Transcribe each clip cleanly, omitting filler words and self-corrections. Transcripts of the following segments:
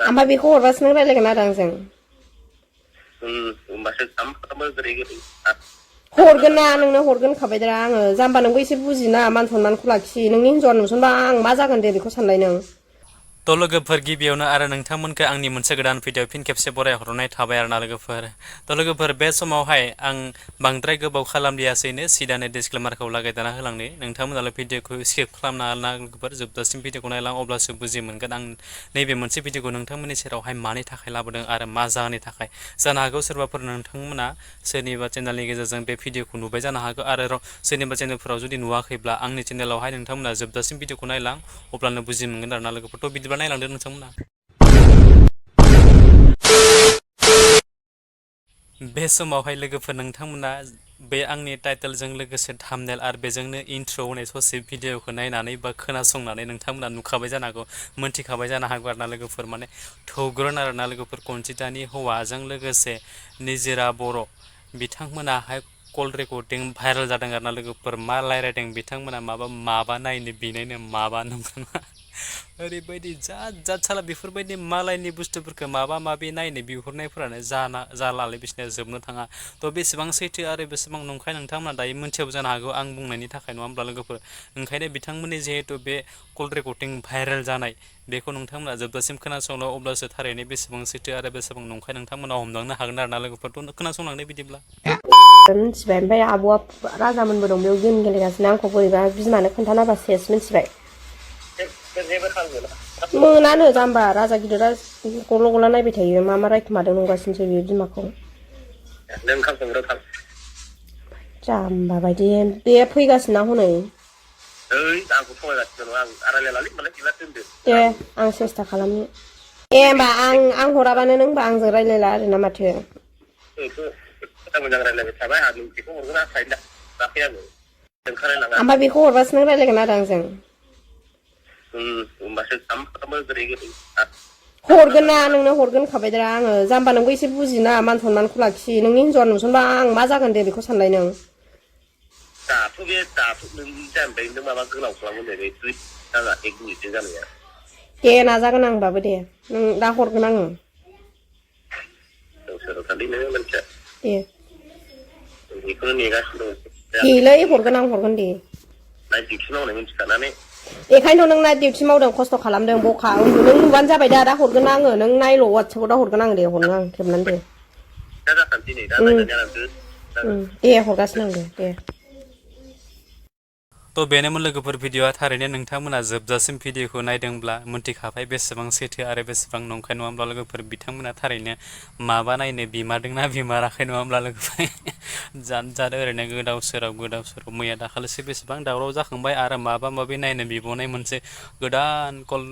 ओमफ्राय बेखौ हरबासो नों रायलायगोन आरो आंजों हरगोन ना नोंनो हरगोन खाबायदा आङो जाम्बा नोंबो एसे बुजिना मान सनमानखौ लाखि नोंनि हिन्जावा नुसनबा आं मा जागोन दे बेखौ सानलाय नों तो लोगोफोर गिबियावनो आरो नोंथांमोनखौ आंनि मोनसे गोदान भिडिअ फिन खेबसे बरायहरनाय थाबाय आरोना लोगोफोर तो लोगोफोर बे समावहाय आं बांद्राय गोबाव खालामलियासैनो सिदानो डिसक्लेमारखौ लागायदाना होलांनि नोंथांमोनाल' भिडिअखौ स्किप खालामना ला लोगोफोर जोबजासिम भिडिअखौ नायलां अब्लासो बुजि मोनगोन आं नैबे मोनसे भिडिअखौ नोंथांमोननि सेरावहाय मानि थाखाय लाबोदों आरो मा जाहोननि थाखाय जानो हागौ सोरबाफोर नोंथांमोना सोरनिबा चेनेलनि गेजेरजों बे भिडिअखौ नुबाय जानो हागौ आरो सोरनिबा चेनेलफोराव जुदि नुवाखैब्ला आंनि चेनेलावहाय नोंथांमोना जोबजासिम भिडिअखौ नायलां अब्लानो बुजि मोनगोन आरोना लोगोफोर थ' बिदिब्ला नायलांदो नोंथांमोना बे समावहाय लोगोफोर नोंथांमोना बे आंनि टाइटेलजों लोगोसे थाम्बनेल आरो बेजोंनो इन्ट्र' होनाय ससे भिडिअखौ नायनानै बा खोनासंनानै नोंथांमोना नुखाबाय जानो हागौ मोनथिखाबाय जानो हागौ आरोना लोगोफोर माने थौग्रोन आरोना लोगोफोर कनजितानि हौवाजों लोगोसे निजोरा बर' बिथांमोनाहाय कल रेकर्डिं भाइरेल जादों आरोना लोगोफोर मा रायज्लायदों बिथांमोना माबा नायनो बिनायनो माबा नंगौना ओरैबायदि जाद जाद साला बेफोरबायदि मालायनि बुस्थुफोरखौ माबा माबि नायनो बिहरनायफोरानो जालालै बिसोरना जोबनो थाङा थ' बेसेबां सैथो आरो बेसेबां नंखाय नोंथांमोना दायो मोनथियाबो जानो हागौ आं बुंनायनि थाखाय नङा होमब्ला लोगोफोर ओंखायनो बिथांमोननि जिहेथु बे कल रेकर्डिं भाइरेल जानाय बेखौ नोंथांमोना जोबजासिम खोनासंनो अब्लासो थारैनो बेसेबां सैथो आरो बेसेबां नंखाय नोंथांमोना हमदांनो हागोन आरोना लोगोफोरथ' खोनासंलांदो बिदिब्ला मिथिबाय ओमफ्राय आब'आ राजामोनबो दं बेयाव गेम गेलेगासिनो आंखौ बोरैबा बिमानो खोन्थानाबा सेस मिथिबाय मोनानो जाम्बा राजा गिदिरा गल' गला नायबाय थायो मा रायखुमादों नंगासिनोसो बियो बिमाखौ जाम्बा बायदि बे फैगासिनो हनै दे आं सेस्था खालामनो होमबा आं हराबानो नों होमबा आंजों रायलायला आरोना माथो ओमफ्राय बेखौ हरबासो नों रायलायगोन आरो आंजों हरगोन ना नोंनो हरगोन खाबायदा आङो जाम्बा नोंबो एसे बुजिना मान सनमानखौ लाखि नोंनि हिन्जावा नुसनबा आं मा जागोन दे बेखौ सानलाय नों दे नाजागोन आं होनबाबो दे नों दा हरगोन आङो देलै हरगोन आं हरगोन दे बेखायनोथ' नों नाइट डिउटि मावदों खस्थ' खालामदों बखा नों नुबानो जाबाय दा हरगोन आङो नों नायल' वाट्सएपआव दा हरगोन आं दे हरनो आं खेबनानै दे हरगासिनो आं दे थ' बेनोमोन लोगोफोर भिडिअआ थारैनो नोंथांमोना जोबजासिम भिडिअखौ नायदोंब्ला मोनथिखाबाय बेसेबां सैथो आरो बेसेबां नंखाय नङा होमब्ला लोगोफोर बिथांमोना थारैनो माबा नायनो बिमारदोंना बिमाराखै नङा होमब्ला लोगोफोर जाद ओरैनो गोदाव सोराव मैया दाखालिसो बेसेबां दावराव जाखांबाय आरो माबा माबि नायनो बिबावनाय मोनसे गोदान कल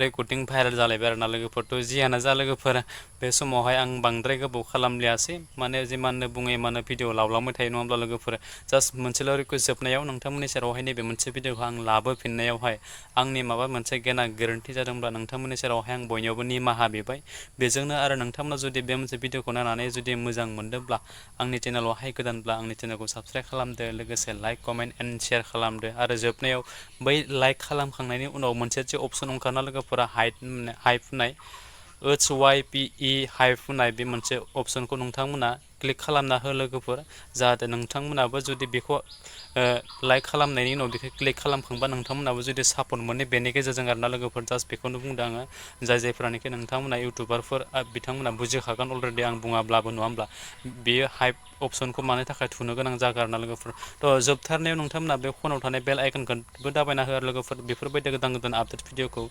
रेकर्डिं भाइरेल जालायबाय आरोना लोगोफोरथ' जियानो जा लोगोफोर बे समावहाय आं बांद्राय गोबाव खालामलियासै माने जिमाननो बुङै मानो भिडिअ लावलांबाय थायो नङा होमब्ला लोगोफोर जास्ट मोनसेल' रिकुवेस्ट जोबनायाव नोंथांमोननि सेरावहाय नैबे मोनसे भिडिअखौ आं लाबोफिननायावहाय आंनि माबा मोनसे गेना गोरोन्थि जादोंब्ला नोंथांमोननि सेरावहाय आं बयनियावबो निमाहा बिबाय बेजोंनो आरो नोंथांमोना जुदि बे मोनसे भिडिअखौ नायनानै जुदि मोजां मोनदोंब्ला आंनि चेनेलावहाय गोदानब्ला आंनि चेनेलखौ साबस्क्राइब खालामदो लोगोसे लाइक कमेन्ट एन्ड शेयार खालामदो आरो जोबनायाव बै लाइक खालामखांनायनि उनाव मोनसे अपसन ओंखारना लोगोफोरा हाइप होननाय HYPE हाइप होननाय बे मोनसे अपसनखौ नोंथांमोना क्लिक खालामना हो लोगोफोर जाहाथे नोंथांमोनाबो जुदि बेखौ लाइक खालामनायनि उनाव बेखौ क्लिक खालामखांबा नोंथांमोनाबो जुदि सापर्ट मोनो बेनि गेजेरजों आरोना लोगोफोर जास्ट बेखौनो बुंदों आङो जायफोरानोखि नोंथांमोना इउटुबारफोर बिथांमोना बुजिखागोन अलरेडि आं बुङाब्लाबो नङा होमब्ला बेयो हाइप अपसनखौ मानो थाखाय थुनो गोनां जागोन आरोना लोगोफोर थ' जोबथारनायाव नोंथांमोना बे फनाव थानाय बेल आइकनखौबो दाबायना हो लोगोफोर बेफोरबायदि गोदान आपडेट भिडिअखौ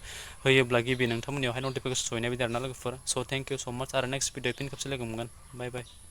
होयोब्ला गिबि नोंथांमोननियावहाय नटिफिकेसन सहैनाय बायदि आरोना लोगोफोर स' थेंक इउ स' माच आरो नेक्स्ट भिडिअ फिन खेबसे लोगो मोनगोन बाय बाय